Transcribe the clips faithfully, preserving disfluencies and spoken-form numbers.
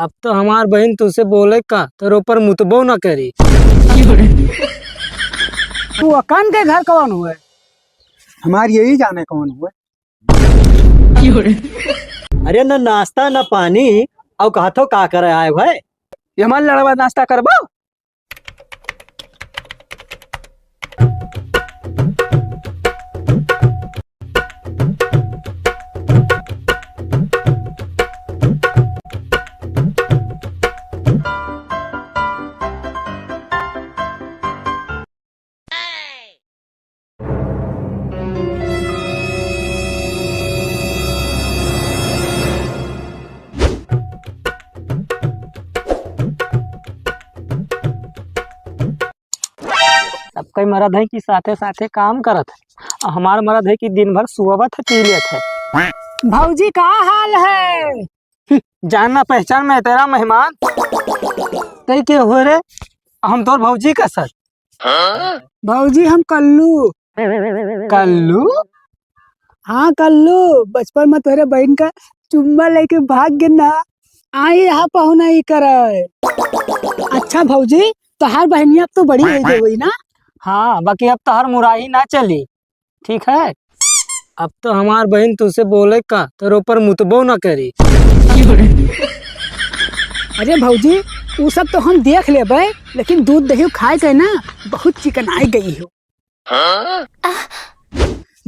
अब तो हमार बहिन तुसे बोले का, तोरे ऊपर मुतबो न करी। तू अकान के घर कौन हुए? हमार यही जाने कौन हुए। अरे न नाश्ता न पानी, अउ कहत हो का करे आए भाई? ये हमार लड़वा नाश्ता करबो? सबके मरद है कि साथे साथे काम करत है, अउ हमार मरद है कि दिन भर सुअवत है, पी लेत है। भौजी, का हाल है? हम्म, जानना पहचान में तेरा मेहमान। तै के हो रे? हम तोर भौजी का सर। भौजी, हम कल्लू। कल्लू? हाँ कल्लू, बचपन में तोहरे बहिन का चुम्मा लेके भाग गे ना, आई यहाँ पहुना ही करे। अच्छा भौजी, तोहार बहनिया अब तो बड़ी हो गई हुई ना? हाँ, बाकी अब तोहार मुराही ना चली, ठीक है? अब तो हमार बहिन तुसे बोले का, तोरे ऊपर मुतबो ना करी। अरे भौजी, उ सब तो हम देख लेबे, लेकिन दूध दही खाए के ना बहुत चिकनाई गई हो।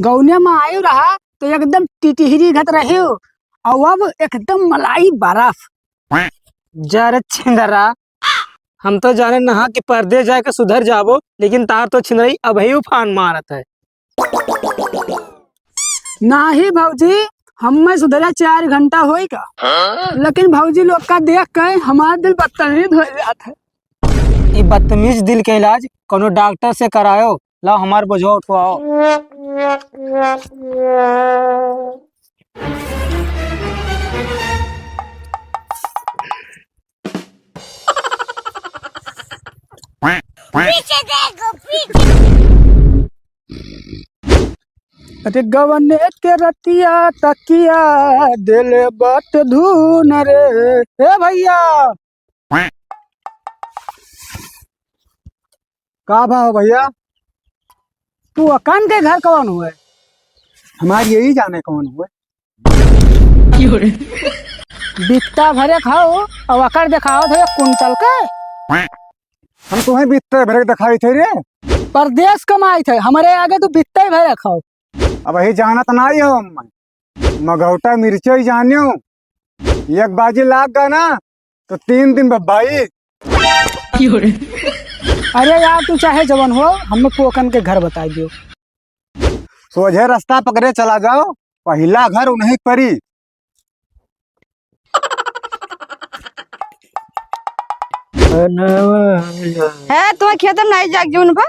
गौने में आयु रहा तो एकदम टिटिहरी घत रहे हो, और अब एकदम मलाई बर्फ। जा रे छिंदरा, हम तो जाने नहा कि परदेस जाके सुधर जाबो, लेकिन तार तो छिंदरई अबही उफान मारत है। नाही भौजी, हम्मे सुधरा चार घंटा होई का? लेकिन भौजी लोग का देख के हमार दिल बदतमीज हो जात है। ई बदतमीज दिल के इलाज कोनो डॉक्टर से करायो। लाओ, हमार बोझवा उठवाओ। पीछे देखो, पीछे। अरे गवने के रतिया तकिया देले बाटे धुन रे। ए भैया, का भाव भैया? तू अकान के घर कौन हुए? हमार यही जाने कौन हुए। बित्ता भरे खाओ और अकर देखावत हो एक कुंटल के। हम तुम्हें बित्ता भरे देखाई थे रे। परदेस कमाई थे, हमरे आगे तू बित्ता ही भरे खाओ। अब यही जानत नाही हो, मैं मगौटा मिर्चई जानियो, एक बाजी लाग गा ना, तो तीन दिन बब्बाई। अरे यार, तू चाहे जवन हो, हमें पोकन के घर बताई दियो। सोझे रास्ता पकड़े चला जाओ, पहिला घर उन्हीं परी। है, तुम्हें खेत में नहीं जाग जून बा?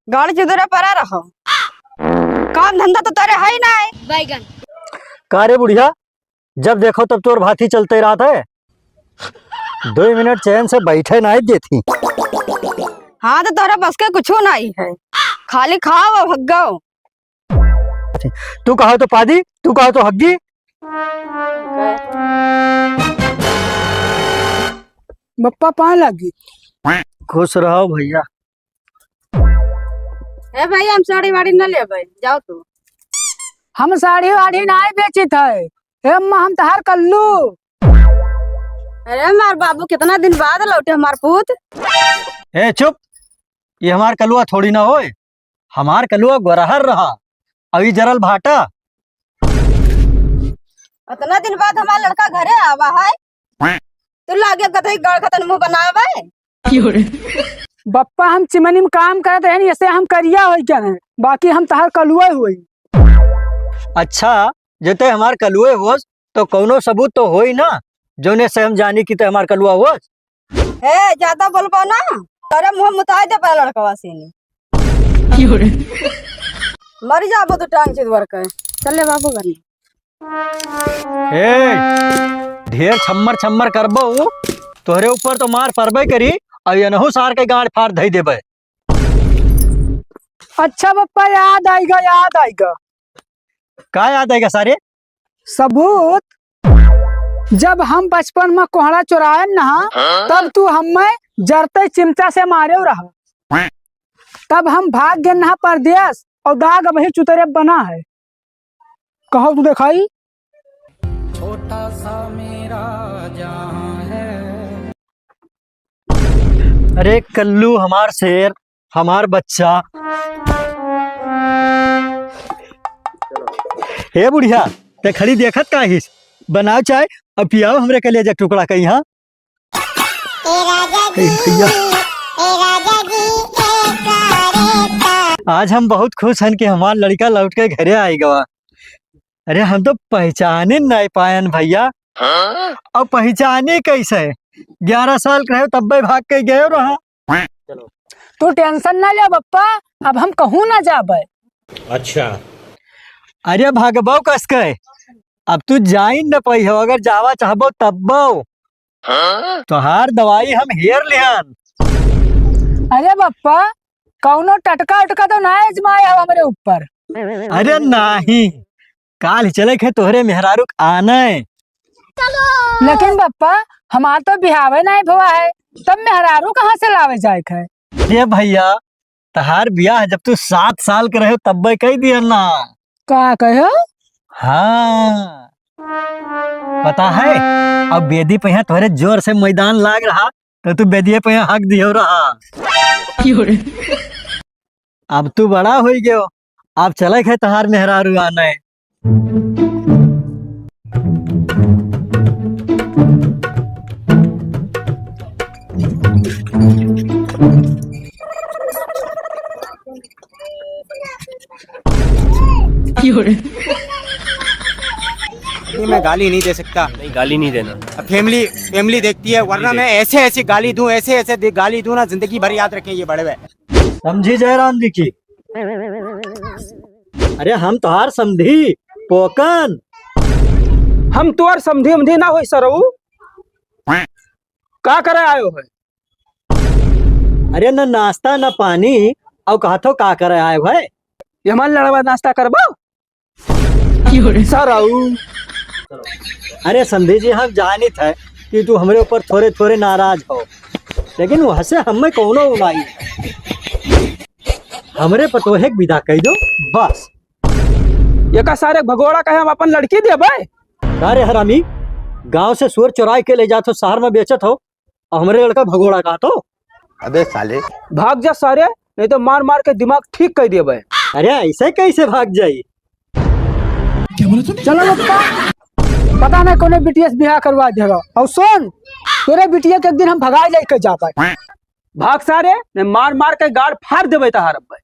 गाड़ी चुदरा परा रहो, काम धंधा तो तोरे है ही नहीं। बैगन। का रे बुढ़िया, जब देखो तब तोर भाथी चलते रहत है, दो मिनट चैन से बैठे नाहीं देती। हाँ, तो तोहरा बस के कुछो नाहीं है, खाली खाओ और हग्गो। तू कहो तो पादी, तू कहो तो हग्गी। बप्पा पाँय लागी। खुश रहो भैया। ए भाई, हम साड़ी वाड़ी न लेबै, जाओ तू। हम साड़ी वाड़ी नाहीं बेचित है। ए अम्मा, हम तहार कल्लू। अरे हमार बाबू, कितना दिन बाद लौटे हमार पूत। ए चुप, ये हमार कलुआ थोड़ी ना होए, हमार कलुआ गोरहर रहा, अभी जरल भाटा। इतना दिन बाद हमार लड़का घरे आवा है, तू लागे कतई गाड़ खतन मुँह बनावे। बप्पा, हम चिमनी में काम करत रहनी, ऐसे हम करिया होई क्या है, बाकी हम तहार कलुए होई। अच्छा, जे ते हमार कलुए होस, तो कौनो सबूत तो होई ना, जौने से हम जानी कि ते हमार कलुआ होस। हे, ज्यादा बोलबो ना, तोरे मुँह मुताई दे पहले लड़कवा से ने। मर जाबो तू टांग चिदवर के। चल ले बाबू घर में। ए, ढेर छम्मर छम्मर करबो, तोहरे ऊपर तो मार पड़बे करी, और एनहू सार के गाड़ फाड़ धई देबे। अच्छा बप्पा, याद आइगा, याद आइगा। का याद आइगा सारे? सबूत। जब हम बचपन में कोहड़ा चोरायन नहा, हाँ? तब तू हम्मे जरते चिमटा से मारे रहा। तब हम भाग गए नहा परदेस, और दाग अबही चुतरे बना है। कहो तू देखाई। छोटा सा मेरा जहां है। अरे कल्लू, हमार शेर, हमार बच्चा। हे बुढ़िया, ते खड़ी देखत का हिस? बनाओ चाय और पियाओ हमरे कलेजा के टुकड़ा कहीं, हाँ? ए राजा जी, ए भैया। ए राजा जी, ए करे ता। आज हम बहुत खुश हन कि हमार लड़का लौट के घरे आइ गवा। अरे हम तो पहचाने नाहीं पायन भैया। हाँ? अब पहचाने कैसे? ग्यारह साल के रहे तब्बे भाग के गए रहा। तू tension ना ले बप्पा, अब हम कहूँ ना जाबे। अच्छा। अरे भागबो कस के, अब तू जाइन न पइहो, अगर जावा चाहबो तब्बो। हाँ? तोहार दवाई हम हेर लिहन। अरे बप्पा, कौनो टटका उटका तो ना आजमाए हो हमरे ऊपर। अरे नाहीं, काल चले के तोहरे मेहरारू के आने। लेकिन बप्पा, हमार तो बिहावे नाहीं भवा है, तब मेहरारू कहाँ से लावे जाए के है? ये भैया, तहार बियाह जब तू सात साल के रहे तब्बे कही दिया ना। का कहो? हाँ, पता है, अब बेदी पे यहाँ तोहरे जोर से मैदान लाग रहा, तो तू बेदिये पे यहाँ हक दियो रहा। अब तू बड़ा होइ गयो, अब चले के तहार मेहरारू आने। ये मैं गाली नहीं दे सकता। नहीं, गाली नहीं देना। अब family, family देखती है, वरना मैं ऐसे ऐसे गाली दूं, ऐसे ऐसे दे-, गाली दूं ना, जिंदगी भर याद रखें ये बड़े हुए। समधी जयराम जी की। अरे हम तोहार समधी पोकन। हम तोहार समधी उमधी ना होई सरऊ। का करे आयो है? अरे न नाश्ता न पानी, अउ कहत हो का करे आयो है? ये हमार लड़वा नाश्ता करबो? सरऊ। अरे समधी जी, हम जानित है कि तू हमरे ऊपर थोरे थोरे नाराज हो, लेकिन वहसे हमें कौनो उनाई है। हमरे पतोहे के विदा कइ दो, बस। एका सारे भगोड़ा कहे हम अपन लड़की देबे? का रे हरामी, गांव से सुअर चोराइ के ले जात हो, शहर में बेचत हो, अउ हमरे लड़का भगोड़ा कहत हो? अबे साले। भाग जा सारे, नहीं तो मार मार के दिमाग ठीक कइ देबे। अरे ऐसे कैसे भाग जाई? चलो बप्पा, पता नहीं कौने बिटिया से बियाह करवा देगा। अउ सुन, तोरे बिटिया के एक दिन हम भगाए लेके जाबे। भाग सारे, नहीं मार मार के गाड़ फाड़ देबे तहार अब्बे।